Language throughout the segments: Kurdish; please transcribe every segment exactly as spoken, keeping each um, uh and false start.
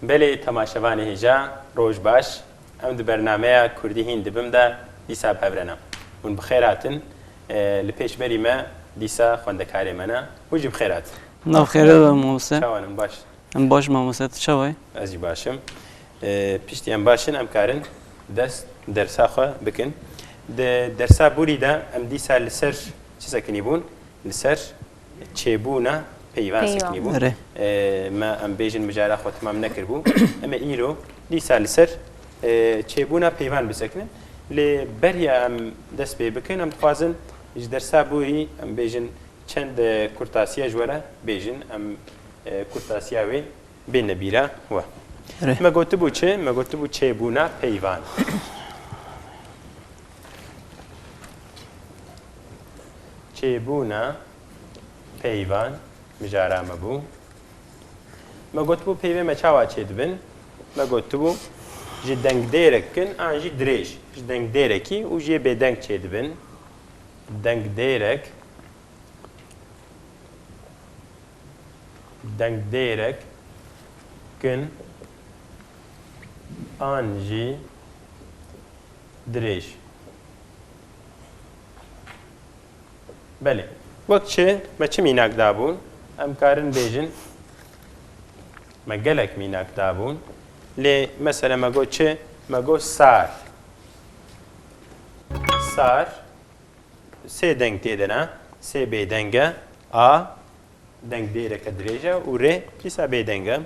Belê temaşevanê hêja, roj baş. Em di bernameya Kurdî hîn dibim de dîsa bi hev re ne. Hûn bi xêr hatin. E, li pêşberî me dîsa xwendekarê me ne. Hûn jî bi xêr hatin. Nav xêrê de mamoste. Çawan in, baş? Em baş mamoste, tu çawa yî? Ez jî baş im. E, piştî em baş in, em karin dest dersa xwe bikin. Di dersa borî de em dîsa li ser çi sekinî bûn? Li ser çêbûna peyvan Peyvan. sekinî bûn. Erê. E, me em bêjin mijara xwe temam nekiribû. Em ê îro dîsa li ser, e, çêbûna peyvan bisekinin. Lê beriya em dest pê bikin, em dixwazin ji dersa borî em bêjin çend, e, kurtasiya ji we re bêjin. Em, e, kurtasiya wê bêne bîra we. Erê. Me gotibû çi? Me gotibû çêbûna peyvan. Çêbûna peyvan mijara me bû. Me gotibû peyvê me çawa çêdibin? Me gotibû ji dengdêrek kin an jî dirêj. Ji dengdêrekî û jê bêdeng çêdibin. Dengdêrek dengdêrek kin an jî dirêj. Belê. Wek çi? Me çi mînak dabûn? Em karin bêjin, me gelek mînak dabûn. Lê mesela me got çi? Me got sar. Sar. Sê deng tê de ne. Sê bêdeng e. A, dengdêreke dirêj e û rê dîsa bêdeng e.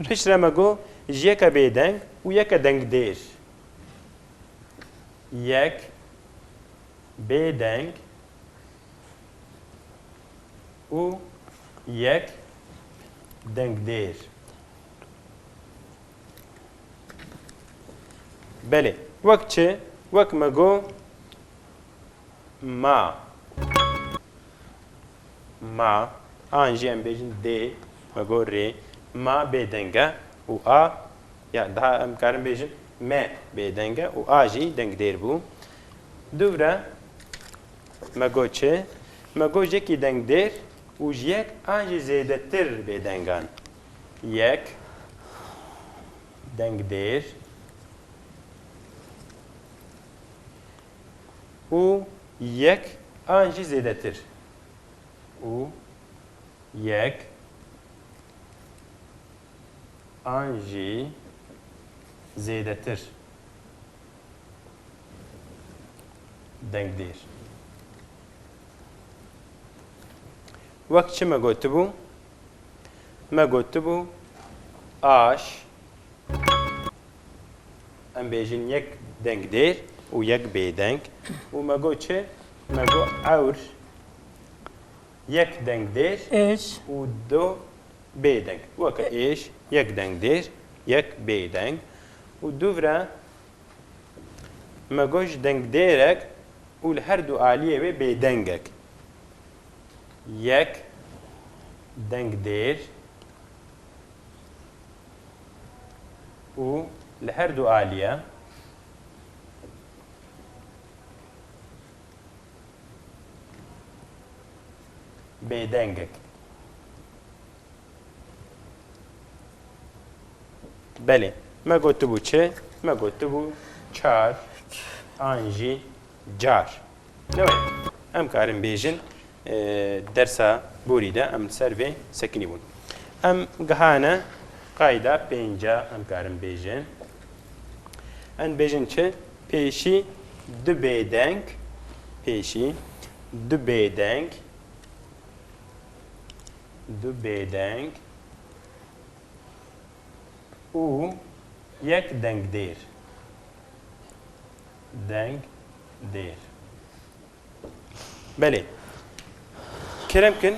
Piştre me got ji yeke bêdeng û yeke dengdêr. Yek bêdeng û yek dengdêr. Belê. Wek çi? Wek me got ma. Ma. An jî em bêjin dê. Me got rê. Ma bêdeng e û a, ya daha em karin bêjin me bêdeng e û a jî dengdêr bû. Dûvre me got çi? Me got ji yekî dengdêr û ji yek an jî zêdetir bêdengan. Yek dengdêr û yek an jî zêdetir. Û yek an jî zêdetir. Dengdêr. Wek çi me gotibû? Me gotibû aş, em bêjin yek dengdêr û yek bêdeng. Û me got çi? Me got ewr, yek dengdêr Êş. û du bêdeng. Weke êş, yek dengdêr, yek bêdeng. Û dûvre me got ji dengdêrek û li her du aliyê wê bêdengek. Yek dengdêr û li her du aliye bêdengek. Belê. Me gotibû çi? Me gotibû çar an jî car. Ne wê? Em karin bêjin, e, dersa borî de em li ser vê sekinî bûn. Em gihane qayda pênca, em karin bêjin. Em bêjin çi? Pêşî du bêdeng, pêşî du bêdeng, du bêdeng û yek dengdêr. Dengdêr. Belê. Kerem kin,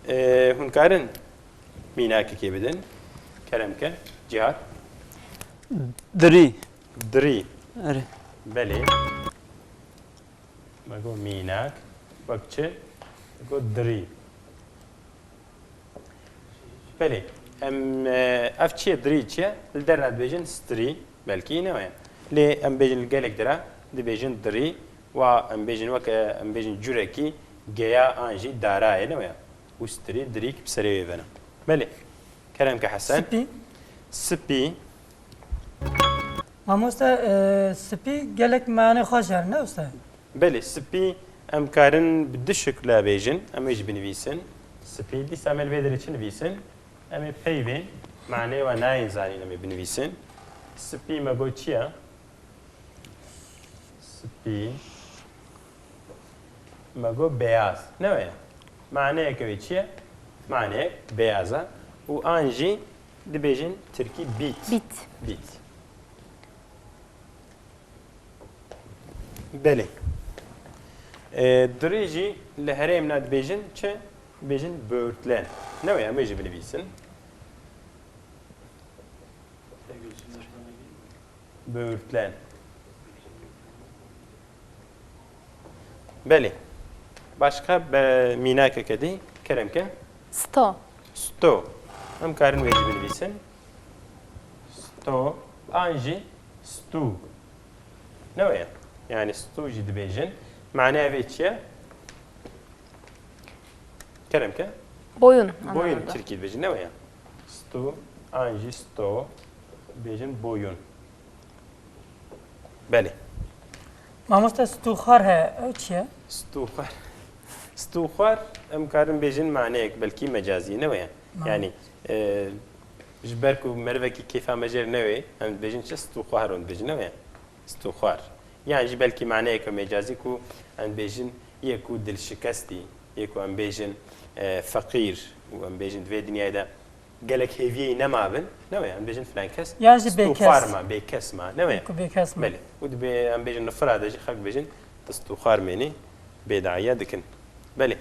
e, hûn karin mînakekê bidin. Kerem ke. Cihat. Dirî. Dirî. Erê. Belê. Me got mînak. Wek çi? Me got dirî. Belê. Em, e, ev çi ye? Dirî çi ye? Li derna dibêjin strî, belkî ne weye. Lê em bêjin li gelek dira dibêjin dirî. Wa em bêjin weke, em bêjin curekî geya an jî dara ye, ne weye. Û strî, dirî ki bi serê wê ve ne. Belê. Kerem ke Hesen. Spî. Spî. Mamoste, e, spî gelek mane xweş herin, ne usta? Belê, spî em karin bi du şikla bêjin. Em ê jî binivîsin. Spî. Dîsa em ê li vê derê çi nivîsin? Em ê peyvên maneyê wan nayên zanîn em ê binivîsin. Spî me got çi ye? Spî. Me got beyaz. Ne weye? Maneyeke wê çi ye? Maneyek beyaz e. Û an jî dibêjin tirkî bît. Bît. Bît. Belê. E, durê jî li herêmna dibêjin çi? Dibêjin böğürtlen. Ne weye? Em ê jî binivîsin. Böğürtlen. Belê. Başka be mînakeke dî kerem ke? Sto. Sto. Em karin wê jî binivîsin. Sto. An jî stû. Ne weye? Yani stû jî dibêjin. Maneya vê çi ye? Kerem ke? Boyun. Boyun anlamında. Tirkî dibêjin, ne weye? Stû, an jî sto, dibêjin boyun. Belê. Mamoste, stûxwar heye, ew çi ye? Stûxwar. Stûxwar, em karin bêjin maneyek belkî mecazî, ne weye? Ma- Yani, e, ji ber ku merivekî kêfa me jê re newê, em dibêjin çi? Stûxwar hûn dibêjin, ne weye? Stûxwar. Yan jî belkî maneyeke mecazî ku em dibêjin yê ku dilşikestî, yê ku em bêjin, e, feqîr û em bêjin di vê dinyayê de gelek hêviyê nemabin, ne weye? Em dibêjin filan kes Yan jî bêkes. stûxwar ma, bêkes ma, ne weye? Ku bêkes ma. Belê. Û dibê em bêjin li fira de jî xelk bêjin tu stûxwar mênî, bêdayiya dikin. Belê.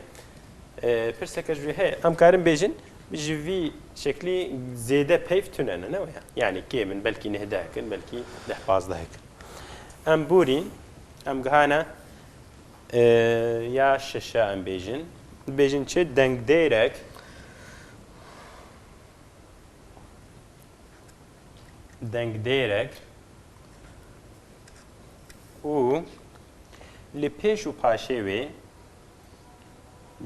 E, pirseke ji vê heye. Em karin bêjin ji vî şeklî zêde peyv tune ne, ne weye? Yani kêm in, belkî neh dehek in, belkî deh pazdehek in. Em borîn, em gihane, e, ya şeşe em bêjin. Dibêjin çi? Dengdêrek. Dengdêrek û li pêş û paşê wê,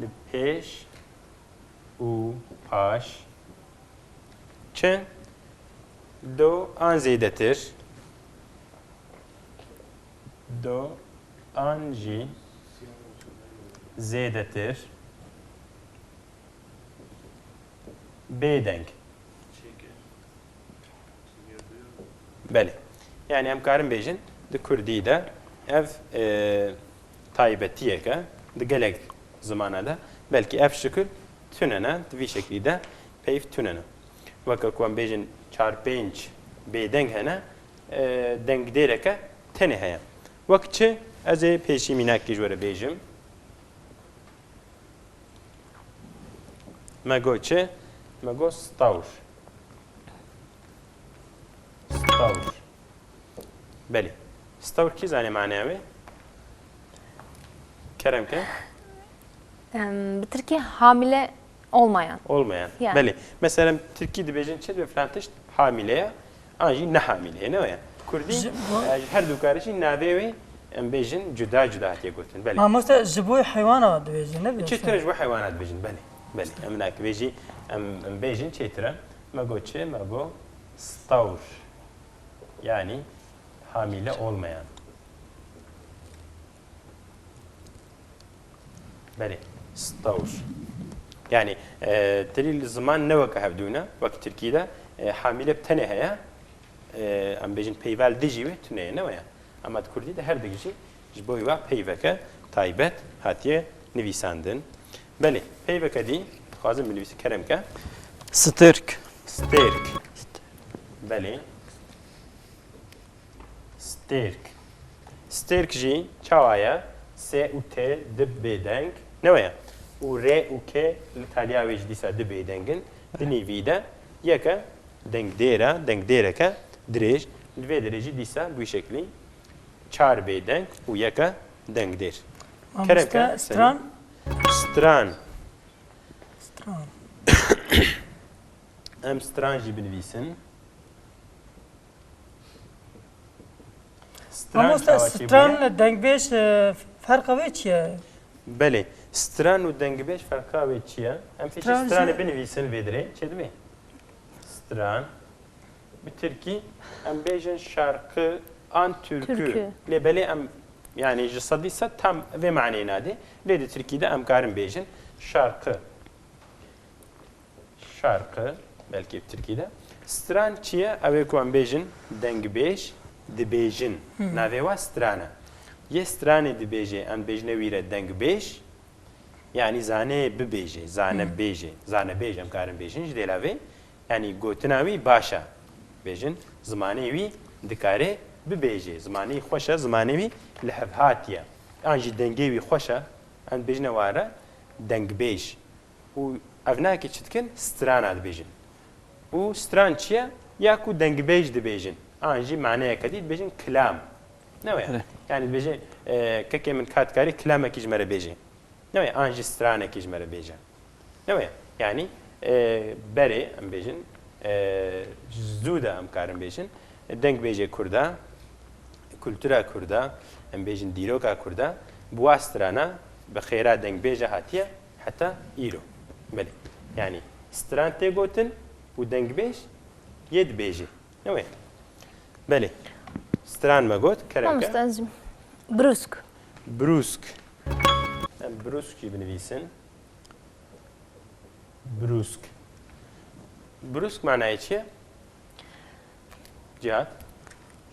li pêş û paş çi? Do an zêdetir. Do an jî zêdetir. Bêdeng. Belê. Yani em karin bêjin, di kurdî de ev, e, taybetiyek e, di gelek zimana de belkî ev şikil tune ne, di vî şeklî de peyv tune ne. Weke ku em bêjin çar pênc bêdeng hene, e, dengdêreke tenê heye. Wek çi? Ez ê pêşî mînakekî ji we re bêjim. Me got çi? Me got stawr. Stawr. Belê. Stawr kî zanê maneya wê? Kerem ke? Em, bi Tirkî hamile olmayan. Olmayan. Yani. Belê. Mesela em Tirkî dibêjin çi? Dibê filan tişt hamile ye. An jî ne hamile ye. Ne ye? Kurdî, Ji bo- e, ji her du karî jî navê wê em bêjin cuda cuda hatiye gotin. Belê. Mamoste, ji bo heywana dibêjin, ne? Çi tune ji bo heywana dibêjin? Belê. Belê. Em nak vê jî em, em bêjin çêtir e. Me got çi? Me got stawr. Yani hamile olmayan. Belê. Stawr. Yani, e, telî li ziman ne weke hevdû ne, wek tirkî de, e, hamile bi tenê heye, e, em bêjin peyva li dijî wê tune ye, ne weye? Ama di kurdî de her dik jî ji bo wê peyveke taybet hatiye nivîsandin. Belê, peyveke dî dixwazim binivîsim, kerem ke. Stêrk. Stêrk. Belê. Stêrk. Stêrk jî çawa ye? S û T du bêdeng, ne weye? Û R û K li taliya wê jî dîsa du bêdeng in. Di nîvî de yeke dengdêr e, dengdêreke dirêj. Li vê derê jî dîsa bi wî şeklî çar bêdeng û yeke dengdêr. Kerem Mamoste, ke, stran. Stran. Stran. Em stran jî binivîsin. Stran Mamoste, çawa çêbûye? Stran dengbêj, e, ferqa wê çi ye? Belê. Stran û dengbêj ferqa wê çi ye? Em pêşî Stran stranê jî- binivîsin vê dirê. Çêdibê? Stran. Bi tirkî em bêjin şarkı an türkü. Türkü. Lê belê em, yani ji sedî sed tam vê maneyê nade. Lê di tirkî de em karin bêjin şarkı. Şarkı, belkî bi tirkî de. Stran çi ye? Ew ê ku em bêjin dengbêj dibêjin. Hı. Navê wa stran e. Yê stranê dibêje, em dibêjine wî re dengbêj. Yani zanê bibêje, zane Hı. bêje, zanebêj em karin bêjin ji dêla vê. Yani gotina wî baş e. Bêjin, zimanê wî dikare bibêje. Zimanê wî xweş e, zimanê wî li hev hatiye. An jî dengê wî xweş e, em dibêjine ware dengbêj. Û ev nake çi dikin? Strana dibêjin. Û stran çi ye? Ya ku dengbêj dibêjin. An jî maneyeke dî dibêjin kilam. Ne wê? Erê. Yani dibêje, e, kekê min ka dikarî kilamekî ji me re bêje. Ne wê? An jî stranekî ji me re bêje. Ne wê? Yani, e, berê, em bêjin, e, zû de em karin bêjin, dengbêjê Kurda, kultura Kurda, em bêjin dîroka Kurda, bi wa strana, bi xêra dengbêje hatiye heta îro. Belê. Yani, stran tê gotin û dengbêj yê dibêje. Ne wê? Belê. Stran me got, kerem ke. Mamoste, ez jî. Brûsk. Brûsk. Em brûsk jî binivîsin. Brûsk. Brûsk manayê çi ye? Cihat?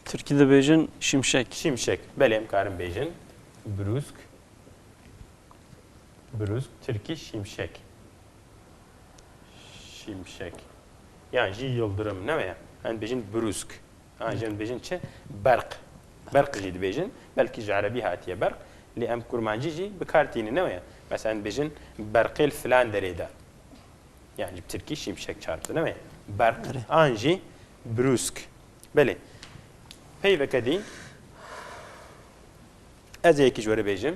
Tirkî dibêjin şimşek. Şimşek. Belê, em karin bêjin. Brûsk. Brûsk, tirkî şimşek. Şimşek. Yan jî yildirim, ne wê? Em dibêjin brûsk. Yan jî em dibêjin çi? Berq. Berq jî dibêjin. Belkî ji erebî hatiye berq. Lê em kurmancî jî bi kar tînin, ne wê? Mesela em dibêjin berqê li filan derê de. Yani bi tirkî şimşek çarptı, ne wê? Berq. Erê. An jî brûsk. Belê. Peyveke dî. Ez ê yekî ji we re bêjim.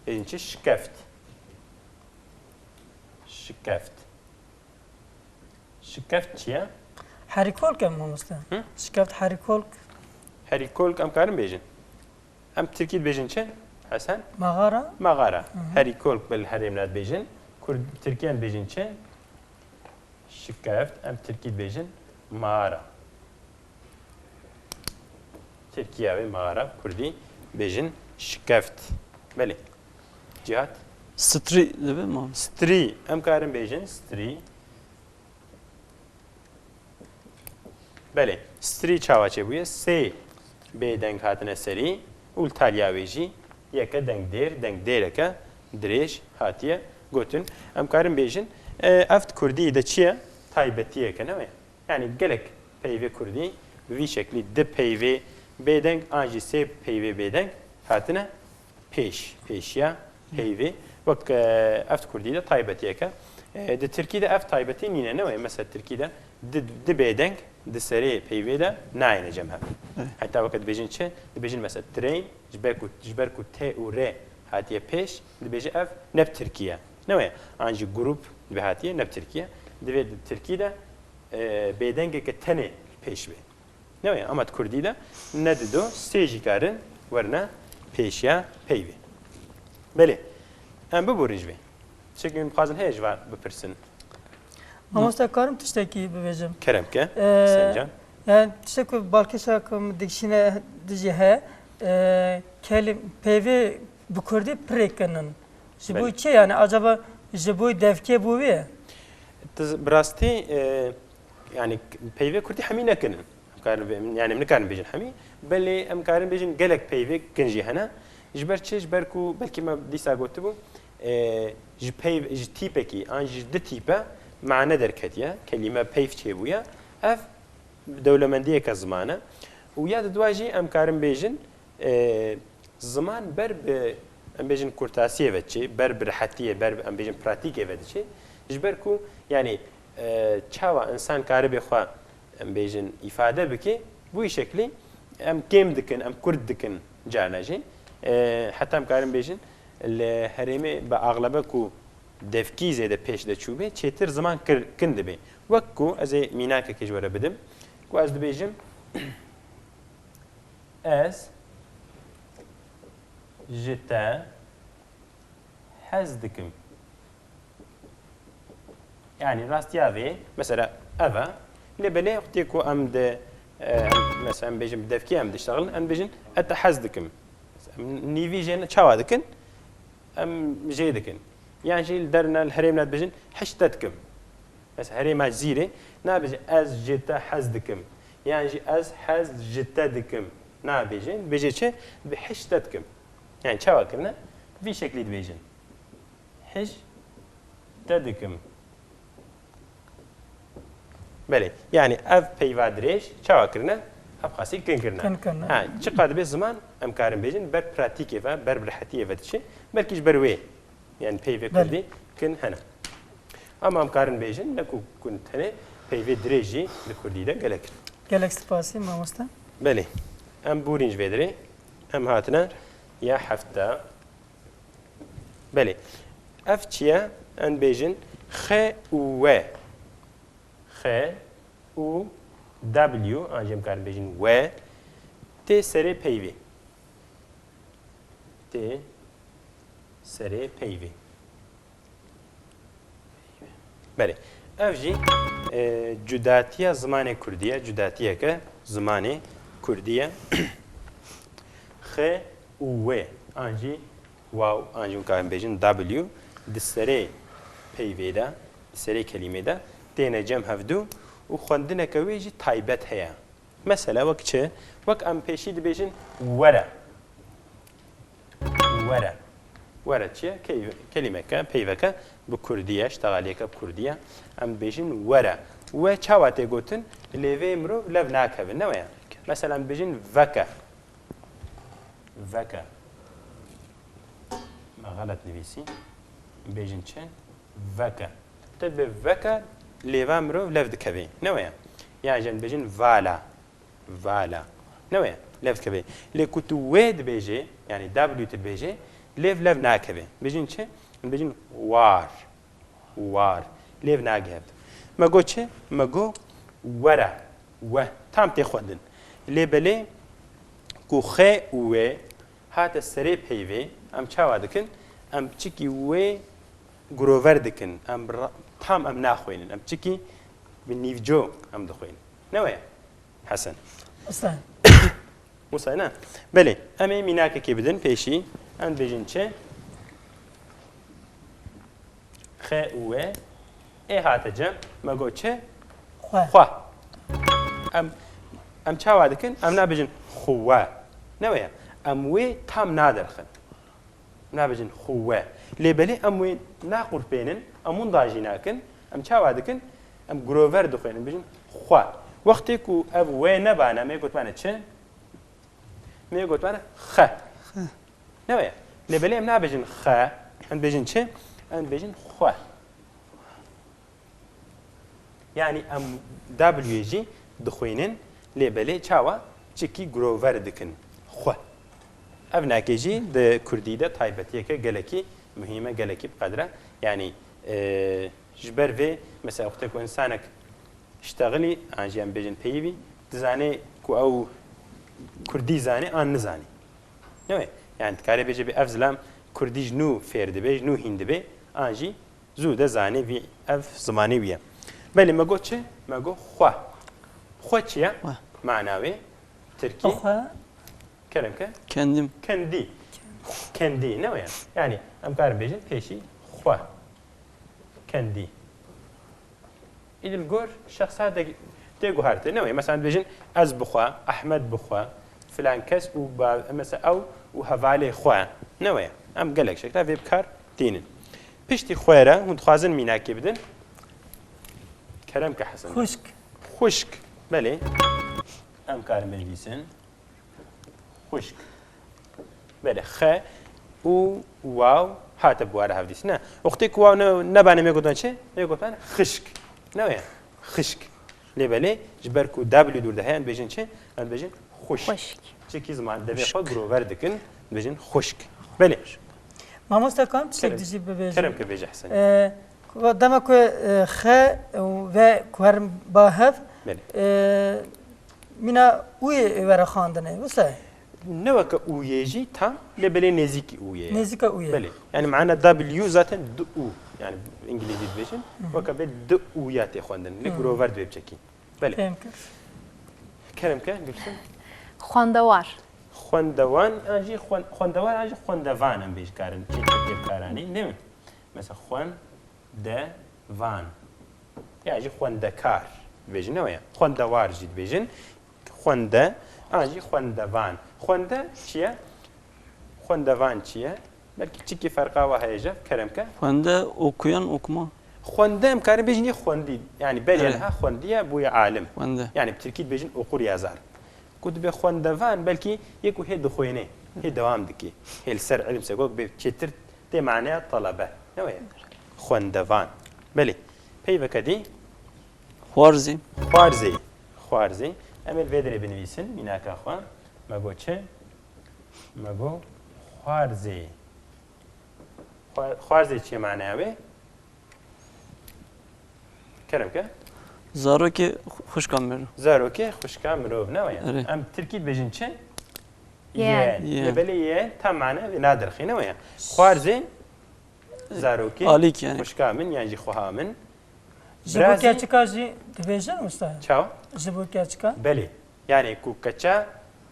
Bêjin çi? Şikeft. Şikeft. Şikeft çi ye? Herîkolk e mamoste. Hı? Şikeft herîkolk. Herîkolk em karin bêjin. Em tirkî dibêjin çi? Hesen? Mağara. Mağara. Hı hı. Herîkolk bi herêmna dibêjin. Kurd, tirkiyan dibêjin çi? Şikeft, em tirkî dibêjin mağara. Tirkiya wê mağara, kurdî bêjin şikeft. Belê. Cihat? Strî dibe mam. Strî, em karin bêjin strî. Belê, strî çawa çêbûye? Sê bêdeng hatine serî û li taliya wê jî yeke dengdêr, dengdêreke dirêj hatiye gotin. Em karin bêjin, e, ev di kurdî de çi ye? Taybetiyeke, ne wê? Yani gelek peyvê kurdî bi vî şeklî di peyvê bêdeng an jî sê peyvê bêdeng hatine pêş, pêşiya peyvê. Wek, e, ev di kurdî de taybetiyeke. E, di tirkî de ev taybetî nîne, ne wê? Mesela tirkî de di, di bêdeng di serê peyvê de nayêne cem hev. Evet. Heta weke dibêjin çi? Dibêjin mesela train, ji ber ku, ji ber ku T û R hatiye pêş, dibêje ev ne bi tirkî ye. Ne wê? An jî grup dibe hatiye, ne bi tirkî ye. Divê di tirkî de, e, bêdengeke tenê pêş bê. Ne wê, ama di kurdî de ne dido, sê jî karin werine pêşiya peyvê. Belê, em biborin ji vê. Tiştekî min dixwazin heye ji van bipirsin? Mamoste, karim tiştekî bibêjim? Kerem ke, Ee, Hüseyin can. Yani tiştek ku balkêşa ku min dikişîne dijî he, ee, kelim, peyvê bi kurdî pirê kinin. Ji bo Belê. Çi yani? Acaba ji bo devkê bû wê? Tiz-, bi rastî, e, yani peyvê kurdî hemî nekinin. Em karin bê-, yani em nikarin bêjin hemî. Belê em karin bêjin gelek peyvê kin jî hene. Ji ber çi? Ji ber ku belkî me dîsa gotibû, e, ji peyv-, ji tîpekî an ji di tîpe mane derketiye. Kelîme peyv çêbûye. Ev dewlemendiyeke ziman e. Û ya di dua jî em karin bêjin, e, ziman ber bi, em bêjin, kurtasiyê ve diçê, ber bi rehetiyê, ber bi, em bêjin, pratîkê ve diçê. Ji ber ku, yani, e, çawa insan karibe xwe, em bêjin, îfade bike, bu şeklî em kêm dikin, em kurt dikin carna jî. E, heta em karin bêjin, li herêmê bi axlebe ku devkî zêde pêş de çûbê, çêtir ziman kir-, kin dibê. Wek ku ez ê mînakekê ji we re bidim, ku ez dibêjim, Ez ji te hez dikim. Yani rastiya vê, mesela ev e, lê belê wextê ku em di Em, mesela em bêjin bi devkî em diştexilin, em bêjin ez te hez dikim. Em nîvî jê ne çawa dikin? Em jê dikin. Yan jî li derine, li herêmine dibêjin hişt te dikim. Mesela herêma Cizîrê nabêje ez ji te hez dikim. Yan jî ez hez ji te dikim. Nabêje, dibêje çi? Dibê hişt te dikim. Yani çawa kirine? Vî şeklî dibêjin. Hişt te dikim. Belê. Yani ev peyva dirêj çawa kirine? Ev qasî kin kirine. Kin kirine. Ha, çiqa dibe ziman, em karin bêjin, ber pratîkê ve, ber bi rehetiyê ve diçe. Belkî ji ber wê, yani peyvê Belê. Kurdî kin hene. Ama em karin bêjin, ne ku kin tenê peyvê dirêj jî li Kurdî de gelek. Gelek spasî, mamoste. Belê. Em borîn ji vê dirê, em hatine ya hefta. Belê. Ev çi ye? Em bêjin X û W. X û W, an jî em karin bêjin W, tê serê peyvê. Tê serê peyvê. Belê. Ev jî, e, cudatiya zimanê kurdî ye, cudatiyeke zimanê kurdî ye. X û W, an jî waw, an jî weka em bêjin W, di serê peyvê de, di serê kelîmê de têne cem hevdû û xwendineke wê jî taybet heye. Mesela wek çi? Wek em pêşî dibêjin were. Were. Were çi ye? Key-, kelîmeke, peyveke bi kurdî ye, ştegaliyeke bi kurdî ye. Em dibêjin were. We çawa tê gotin? Lê vê mirov lev nakeve, ne we ye? Mesela em dibêjin veke. Veke. Me xelet nivîsî. Bêjin çi? Veke. Tu bi veke lêva mirov lev dikevê. Ne we ye? Yan jî em dibêjin vala. Vala. Ne we ye? Lev dikevê. Lê ku tu wê dibêjê, yani W tu dibêjê, lêv lev nakevê. Bêjin çi? Em dibêjin war. War. Lêv nagihevd. Me got çi? Me got were. We. Tam tê xwendin. Lê belê ku X û W hate serê peyvê, em çawa dikin? Em çikî wê grover dikin. Em ra-, tam em naxwênin. Em çikî bi nîvco em dixwênin. Ne we ye? Hesen. Usta. Usta ne? Belê. Em ê mînakekê bidin pêşî. Em dibêjin çi? X û W. Ê hate cem. Me got çi? Xwe. Xwe. Em, em çawa dikin? Em nabêjin xuwe. Ne we ye? Em wê tam naderxin. Nabêjin xuwe. Lê belê em wê naqurpênin, em winda jî nakin. Em çawa dikin? Em grover dixwênin, bêjin xwe. Wextê ku ev wê nebane, me gotmane çi? Me gotmane xe. Xe. Ne we ye? Lê belê em nabêjin xe, em dibêjin çi? Em dibêjin xwe. Yani em W jî dixwînin, lê belê çawa çikî grover dikin. Xwe. Ev nakê jî di kurdî de taybetiyeke gelekî muhîm e, gelekî bi qedr e. Yani, e, ji ber vê, mesela, wextê ku însanek ştexilî, an jî em bêjin peyivî, dizane ku ew kurdî zane an nizane. Ne we? Yani, dikarê bêje bê ev zilam kurdî ji nû fêr dibe, ji nû hîn dibe, an jî zû de zanê vî ev zimanê wî ye. Belê me got çi? Me got xwe. Xwe çi ye? Xwe. Mana wê tirkî? Xwe. Kerem ke? Kendim. Kendî. Kendî, ne we ye? Yani em karin bêjin pêşî xwe. Kendî. Îdil gor şexsa de tê guharte. Ne we ye? Mesela dibêjin ez bi xwe, Ehmed bi xwe, filan kes û ba-, mesela ew û hevalê xwe. Ne we ye? Em gelek şekla vê bi kar tînin. Piştî xwe re hûn dixwazin mînakê bidin. Kerem ke Hesen. Xwişk. Xwişk. Belê. Em karin binivîsin. Xwişk. Belê. Xe û waw hate bi ware hevdîs. Ne. Wextê ku waw ne, nebane me gotan çi? Me gotan xişk. Ne we ye? Xişk. Lê belê ji ber ku W dûr de heye, em dibêjin çi? Em dibêjin xwişk. Xwişk. Çikî ziman devê xwe Xwişk. Grover dikin, dibêjin xwişk. Belê. Mamoste, kan tiştek Kerem. Dijî bibêjim. Kerem ke bêje Hesen. Ee, dema ku, e, xe û ve ku herin ba hev, Belê. E, mîna ûyê were xandine, wisa? Ne weke ûyê jî tam, lê belê nêzîkî ûyê ye. Nêzîka ûyê. Belê. Yani mana W zaten du û. Yani îngilîzî dibêjin. Hı hı. Weke bê du ûya tê xwendin. Lê Hı. grover dibê biçekî. Belê. Fêm kir. Kerem ke, Gülsüm. Xwendewar. Xwendewan, an jî xwen-, xwendewar, an jî xwendevan em bêjkarin. Çi çi têbkaranî, ne mi? Mesela xwendevan. Ya jî xwendekar dibêjin, ne ya? Xwendewar jî dibêjin. Xwende, an jî xwendevan. Xwende çi ye? Xwendevan çi ye? Belkî çikî ferqa wa heye ji, Kerem ke. Xwende, okuyan, okuma. Xwende em karin bêjin yê xwendî. Yani belê Evet. niha xwendiye bûye alim. Xwende. Yani bi tirkî dibêjin okur yazar. Ku dibe xwendevan belkî yê ku hê dixwêne, hê dewam dike. Hê li ser ilim se gok bê çêtir tê maneya talebe. Ne weye? Xwendevan. Belê. Peyveke dî. Xwarzê. Xwarzê. Xwarzê. Em ê li vê derê binivîsin, mînaka xwe. Me got çi? Me got xwarzê. Xwa-, xwarzê çi ye maneya wê? Kerem ke. Zarokê xu-, xwişka mirov. Zarokê xwişka mirov, ne weye? Erê. Em tirkî dibêjin çi? Yeğen. Yeğen. Lê belê yeğen tam mane vê nadirxî, ne weye? Xwarzê zarokê Alîk yani. xwişka min yan jî xweha min. Ji bo Birazî- keçika jî dibêjin usta? Çawa? Ji bo keçika? Belê. Yani ku keça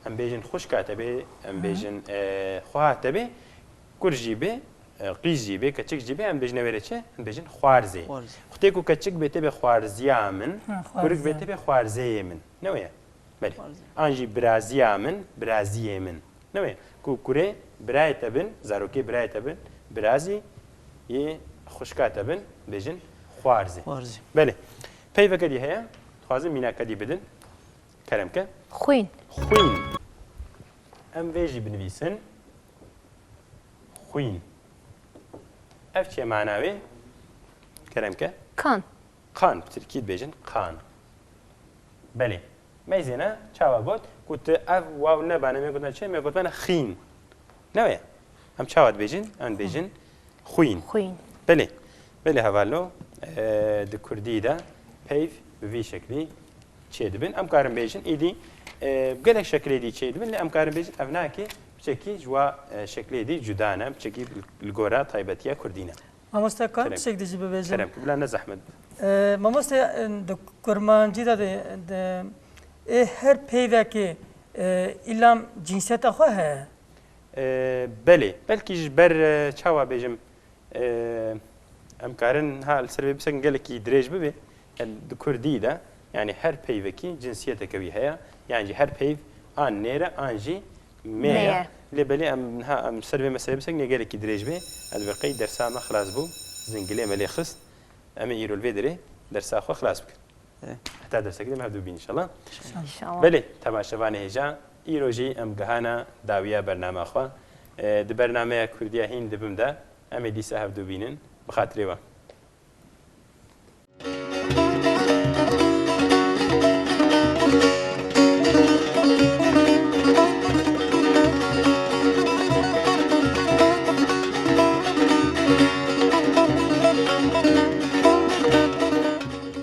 em bêjin xwişka te bê, em bêjin, e, xweha te bê, kur jî bê, e, qîz jî bê, keçik jî bê, em bêjine wê re çi? Em bêjin xwarzê. Xwarzê. Xwetê ku keçik bê te bê xwarziya min, Ha, kurik bê xwarziya. te bê xwarzeyê min. Ne weye? Belê. Xwarzê. An jî biraziya min, biraziyê min. Ne weye? Ku kurê birayê te bin, zarokê birayê te bin, birazî yê xwişka te bin, bêjin xwarzê. Xwarzê. Belê. Peyveke dî heye, dixwazim mînaka dî bidin. Kerem ke. Xwîn. Xwîn. Em vê jî binivîsin. Xwîn. Ev çi ye mana wê? Kerem ke. Kan. Qan, bi tirkî dibêjin qan. Belê. Meyzêne çawa got? Ku tu ev waw nebane, me gotine çi? Me gotine xîn. Ne weye? Em çawa dibêjin? Em dibêjin xwîn. Xwîn. Belê. Belê hevalo, e, di kurdî de peyv bi vî şeklî çêdibin. Em karin bêjin, êdî, e, bi gelek şeklê dî çêdibin, lê em karin bêjin ev nake, piçekî ji wa, e, şeklê dî cuda ne, piçekî li gora taybetiya kurdî ne. Mamoste, kan Kerem. tiştek dî jî bibêjim? Kerem, bila ne zehmet. E, mamoste, e, di kurmancî de, de, de, ê her peyvekê, e, îlam cinsiyeta xwe heye? E, belê, belkî ji ber, e, çawa bêjim, e, em karin ha li ser vê bisekin gelekî dirêj bibe, yani di kurdî de, yani her peyvekî cinsiyeteke wî heye, yani jî her peyv an nêr e, an jî mê ye. Mê ye. Lê belê em niha em ser vê meselê bisekin gelekî dirêj be, ez bi qey dersa me xilas bû, zingilê me lê xist, em ê îro li vê derê dersa xwe xilas bikin. Evet. Heta derseke din em hev dû bîn inşallah. İnşallah. Belê, temaşevanê hêja, îro jî em gihana dawiya bernama xwe. E, di bernameya Kurdiya hîn dibim de, em ê dîsa hev dû bînin. Bi xatirê we.